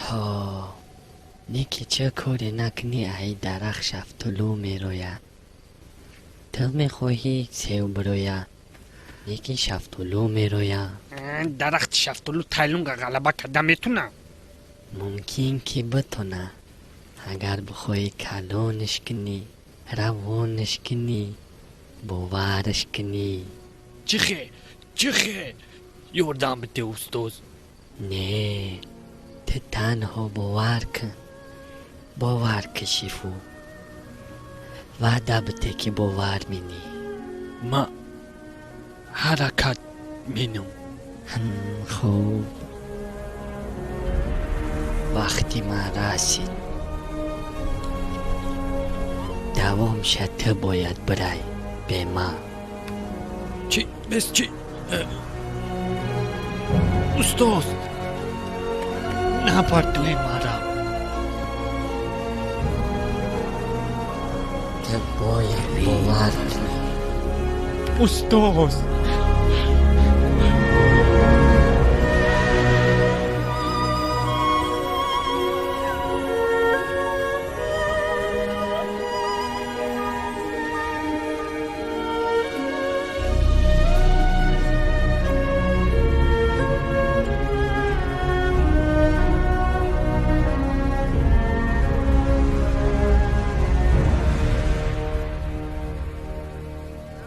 Ҳо, не ки чӣ коре накунӣ, ай дарахт шафтолу мерояд. Ту мехоҳӣ сев бирояд, не ки шафтолу мерояд. Дарахти шафтолу Тайлунга ғалаба карда метуна? Мумкин ки битона, агар бихоҳӣ калонаш кунӣ, равонаш кунӣ, бовараш кунӣ. Чӣ хе, чӣ хе? Ёрдам бите, устоз. Не, ту танҳо бовар кун, бовар ки, Шифу. Ваъда бите, ки бовар менӣ. Ма ҳаракат менам. Хуб, вақти ман расид. Давомша ту бояд бирай, бе ман. Чӣ, бес чӣ? Устоз, напартои мара. Ту бояд бовар кунӣ. Устоз.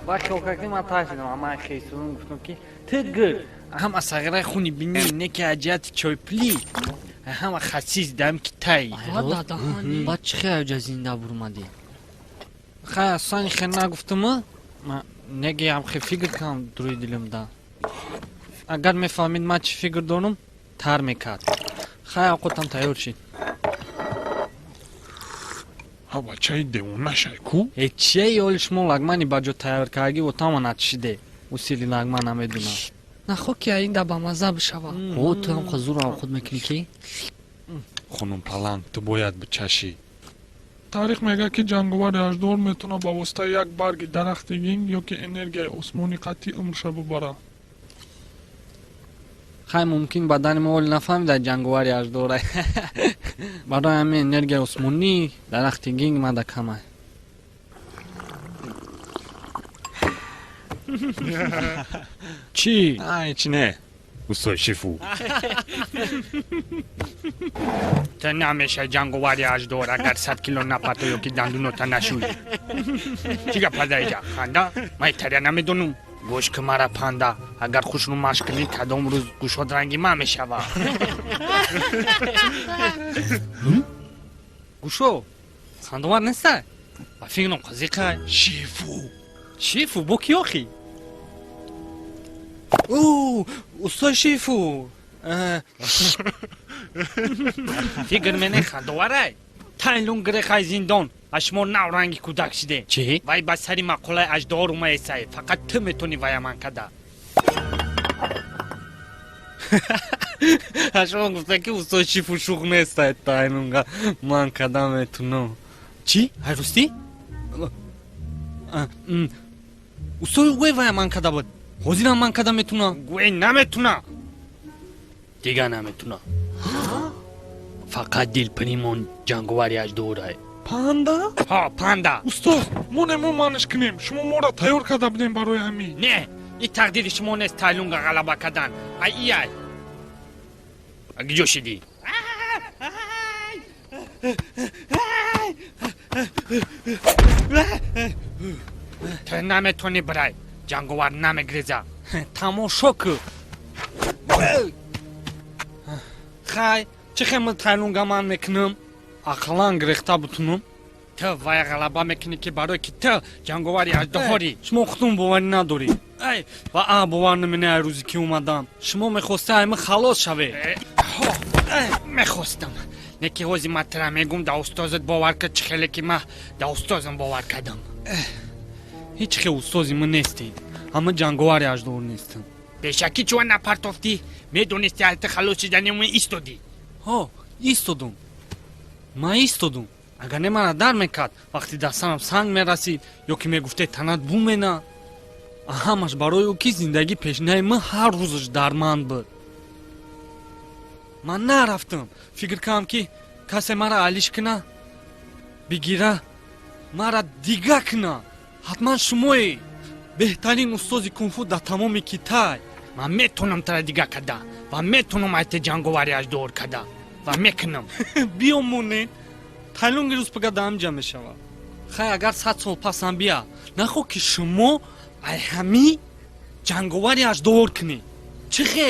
Ва хиёл кардем, ман тарсидам, ман хесурум, гуфтам, ки ту гир ҳама сағираи хуни бинӣ, не ки аҷияти чойпулӣ ҳама хасис дам ки тай. Баъд чӣ хел аҷа зинда бурмадӣ? Хай, асосан хел нагуфтуму, неги ҳам хел фикр кардам дуруи дилимда. Агар мефаҳмид ман чӣ фикр дорам, тар мекард. Хай, авқотам тайёр шид. Ҳа, бачаи девона шай ку? Э, чие, ёли шумо лагмани ба ҷо тайёр кардагӣ отама начишиде. Усили лагман намедунам. Нахо ки аинда ба мазза бишавад. О, ту ҳам зур авқот мекунӣ ки. Хонум Паланг, ту бояд бичашӣ. Таърих мегӯяд, ки ҷанговари аждаҳор метавонад ба воситаи як барги дарахти гинг ё ки энергияи осмонӣ қатъӣ умрша бубара. Хай, мумкин бадани мо оли нафаҳмида ҷанговари аждаҳора. Барои ҳамин энергияи осмонӣ, дарахти гинг мада камай. Чӣ? Ҳеч не, устои Шифу. Ту намешай ҷанговари аждаҳор, агар 100 кило напарто ё ки дандунота нашӯӣ. Чӣ гап ҳадаиҷа, ханда? Ман италия намедонам. Гӯш ки мара, панда, агар хушрӯ машқ кунӣ, кадом рӯз гӯшод ранги ман мешавад. Гӯшо хандовар нестай, ба фикрам қазиқай. Шифу. Шифу бо ки охи? О, устои Шифу, фикр мене хандоварай. Тайлун гирехай зиндон, а шумо нав ранги кӯдак шиде. Чӣ? Вай ба сари мақолаи аждаҳор умаесай, фақат ту метонӣ вая ман када. А шумо гуфта, ки устои Шифу шух нестай, Тайлунга ман када метунам. Чӣ, ай рустӣ? Устои гӯй, вая ман када буд, ҳозирам ман када метунам. Гӯй, наметуна, дига наметуна. Фақат Дилпаримон ҷанговари аждаҳорай. Панда? Ҳо, панда. Устоз, мо не, мо манаш кунем. Шумо моро тайёр карда будем барои ҳамин. Не, и тақдири шумо нест Тайлунга ғалаба кардан. Ай, ияй, киҷо шидӣ? Ту наметонӣ бирай, ҷанговар намегреза. Тамошо кӯ. Хай, чӣ хел ман Тайлунга ман мекунам? Ақлан гирехта бутунам. Ту вай ғалаба мекунӣ, ки барое ки ту ҷанговари аждаҳорӣ. Шумо худтон боварӣ надорӣ ва а бовар намена. Ай рӯзе ки омадам, шумо мехостед ай ман халос шавед. Мехостам, не ки ҳози ман тира мегум, да устозат бовар кард, чӣ хеле ки ман да устозам бовар кардам. Ҳеҷ хел устози ман нестед, ҳама ҷанговари аждаҳор нестам. Пешакӣ чӯ напартофтӣ? Медонисти, алти халос шидани ман истодӣ. Ҳо, истодум, ман истодум. Агар не, мана дар мекард, вақте дар сарам санг мерасид ё ки мегуфте танат бумена. Ҳамаш барои ӯ, ки зиндагӣ пешинаи ман ҳар рӯзаш дарманд буд. Ман нарафтам, фикр кардам, ки касе мара алиш куна, бигира, мара дига куна. Ҳатман шумое, беҳтарин устози кунфу дар тамоми Китай. Ман метонам тара дига када ва метонам айте ҷанговари аждуор када ва мекунам. Биё, монед, тайлунги рӯз пага даамҷа мешавад. Хай, агар 100 сол пасам бия, нахо ки шумо ай ҳами ҷанговари аждуор кунед. Чӣ хе?